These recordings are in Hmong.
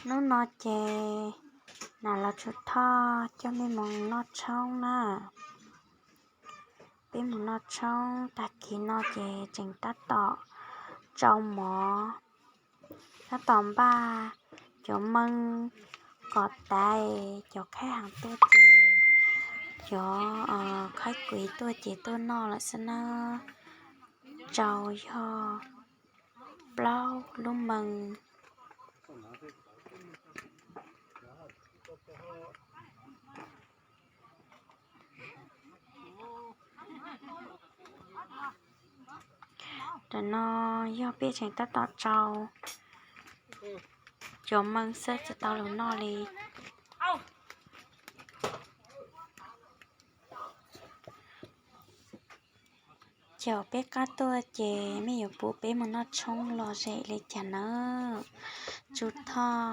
Hnub no ces Nam los Tsum Thoj coj mej mus noj tshoob na. Peb mus noj tshoob tag kis no ces tseem tab tom tsau mov, tab tom npaj cov meej kom tas cov khaib haas tuaj ces cov khaib kuiv tuaj ces tuaj noj lawm xwb na. Tsau yog plaub lub meej. Tam no yog peb tseem tab tom tsau cov meej xwb tsis tau lug noj li. Caum peb qab tuaj ces mej yuav pum peb mus noj tshoob lom zem li cas nawb. Tsum Thoj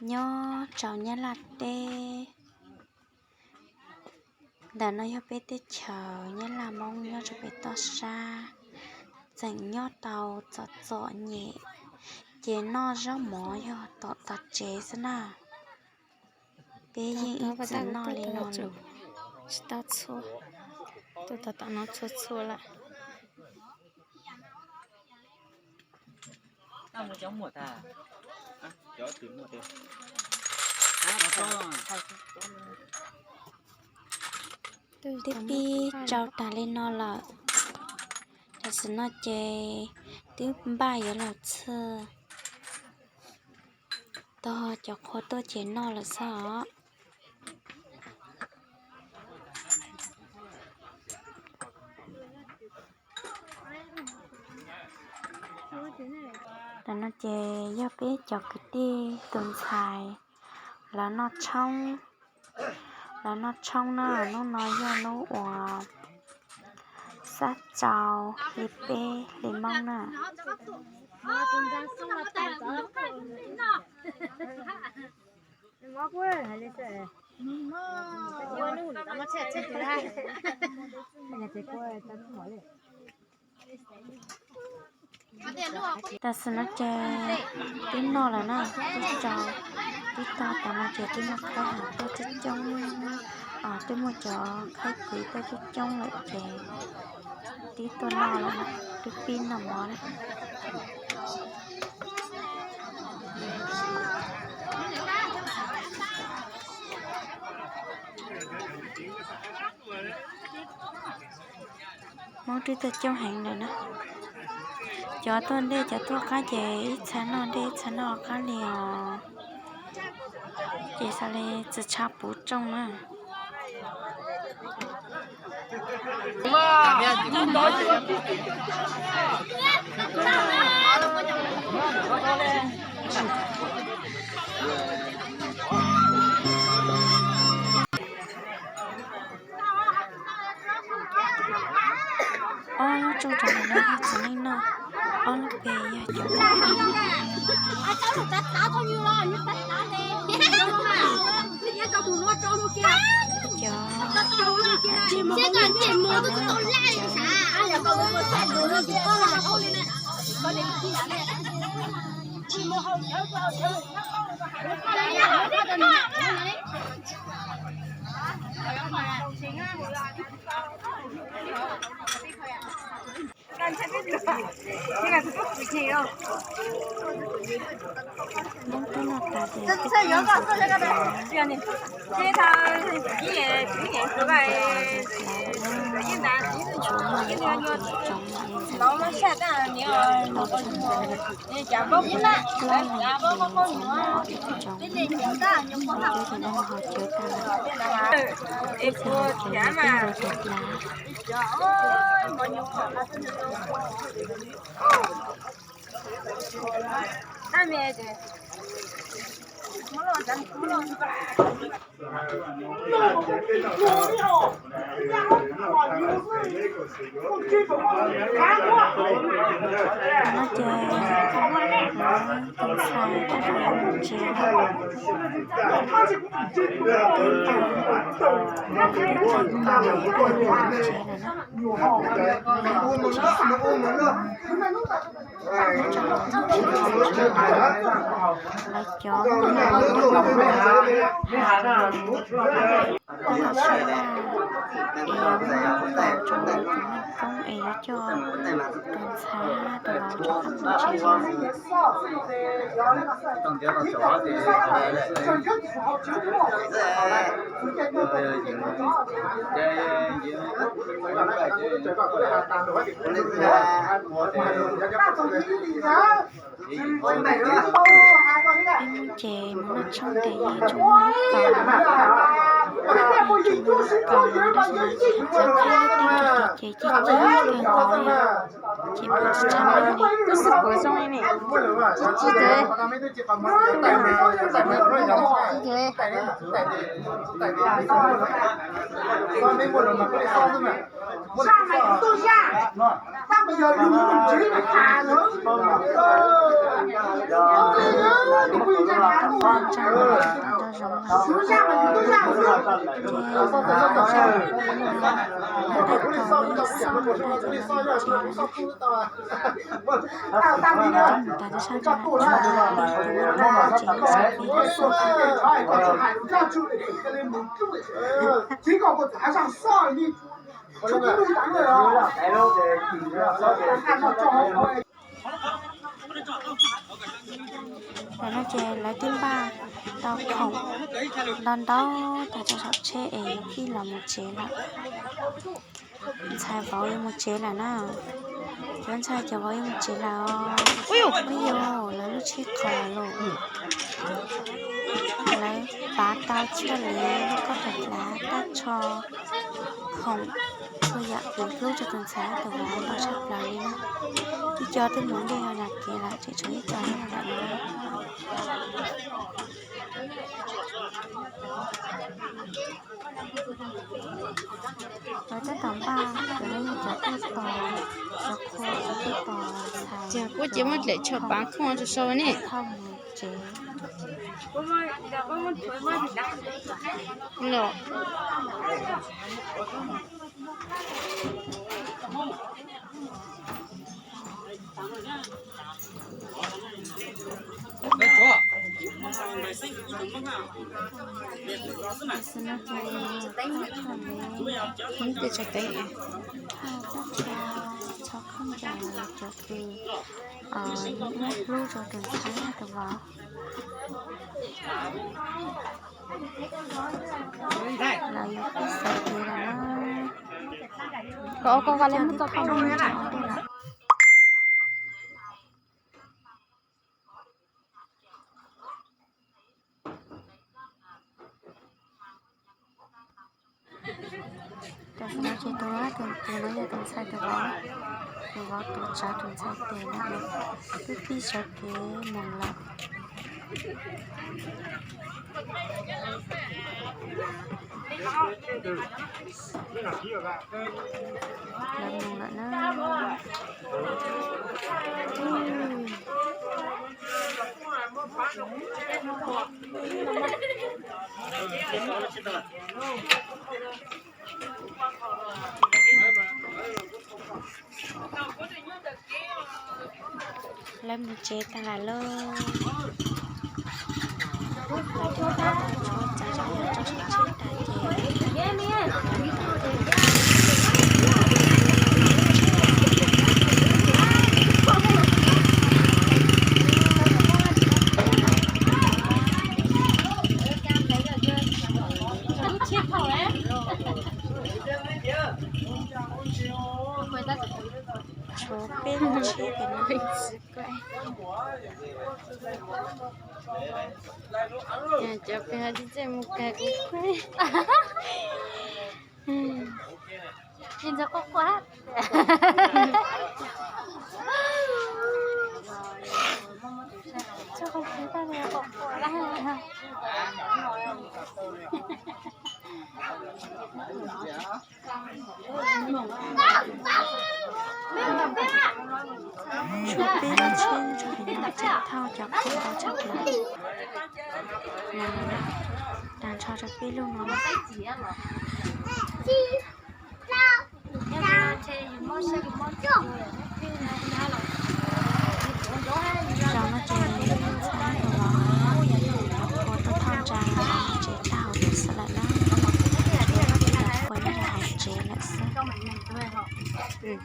nyob rau Nyab Laj teb. Ntawm no yog peb teb chaws Nyab Laj Moob nyob rau pem toj sab, tseem nyob tau txom txom nyem, ces noj zaub mov yog tom tog tsev xwb na. Peb yeej ib txwm noj li no lus. Tsis tau txhua, tuaj tom no txhua txhua lawm. Twb pib tsau tas li no lawm, tam sim no ces twb npaj yuav los txhij tog cov qhua tuaj ces noj lawm xwb os. Tam no ces yog peb cov kwv tij tus ntxhais los noj tshoob, los noj tshoob na. Hnub no yog hnub uas xab rau hli peb hli Moob na. Tam sim no ces twb noj lawm na, twb tsau, twb tog tas no ces twb muaj khaib haas tuaj coob coob, twb muaj cov khaib kuiv tuaj coob coob lawm ces twb tuaj noj lawm, twb pib noj mov na. Hmoob twb tuaj coob heev lawm na. Cov tuaj ntej cov tuaj qab ces ib txha noj ntej ib txha noj qab li os. Ces xav li txiv tshav puv rooj na. Ob lub rooj rau ntawm no yog txiv neej noj, ob lub pem yog cov Hmoob twb noj tas ces twb noj tas. No ces tus ntxhais tab tom yuav mus tsev lawm, twb tau ib tag hmo yuav mus tsev lawm na. Lawv cov ntawm sab laj es yuav mus tau rau tus neej koob es yuav coj tus ntxhais tus vauv rov qab mus tsev. Peb Hmoob ces mus noj tshoob ces yeej tsuas muaj lub kaus, yeej tsuas muaj lub kaus no tab sis mas tsis txhob qhib lub teeb rau ces ci ci kawg nkaus li, ces pom tsis tshua meej li. Tab sis puas zoo li ne? Ci ci kawg. Mus tas rau sab nrad, tsev lub sab pem, lawv no ces lawv twb npaj tau khoom ntau ntau tas rau saum tsheb es yuav pib los mus tsev lawm. Ntxhais vauv yuav mus tsev lawm na. Cov ntxhais cov vauv yuav mus tsev lawm os. Ub yuav, lawv lub tsheb qhov lawm lauj. Lawv pav tau txhua li, lub khaub hlab, tab tsho, khoom, txhua yam kev hlub rau tus ntxhais tus vauv ntau tshaj plaws li na. Ib co twb mus ua ntej hauv nram kev lawm, tseem tshuav ib co nyob ntawm no. Lawv tab tom npaj, cov no yog cov tuaj tos, cov qhua, cov tuaj tos ntxhais, kuj ces muab dlaim tsho pav khoom rau sau ne. Thauj mus tsev. Los. Thauj tab tso, txhob khaub ncaws cov kws muab hlub rau tus ntxhais tus vauv. Lawv yuav pib xav kev lawm na. Kom ua koj vaj li muab txoj thauj mus rau ua ntej lawm. Tam sim no ces tus no, tus no yog tus ntxhais tus vauv, tus vauv tuav tsawv tus ntxhais tes na, twb pib sawv kev mus lawm. Lawv mus lawm na. Lawv mus tsev tas lawm lauj. Lawv tuaj txog txav zog yog rau sab tsheb tas ces tshuav peb lub tsheb pem no. Cov pem ho tsis txawj mus kawg kuv qhuav. Tsis ntxov quaj quaj. Tsis quaj quaj. Tshuav peb lub tsheb rau pem no, tseem thauj cov khoom ntau tshaj plaws. Tag nrho rau peb lub no. Lawv mus tsev tas lawm lauj. Rau no ces ntxhais los ua tuaj thauj ntsa los tsev tag hauv tsev xwb lawm na. Tshuav peb cov pua nyob rau hauv tsev lawm xwb.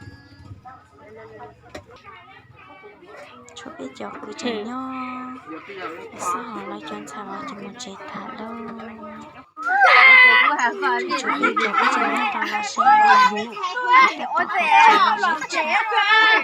Tshuav peb cov kwv tseem nyob xwb, hos lawv cov ntxhais los ces mus tsev tas lawm. Tshuav peb cov kwv tseem nyob rau lawv sab, peb pom qhov tsev lom zem tshaj.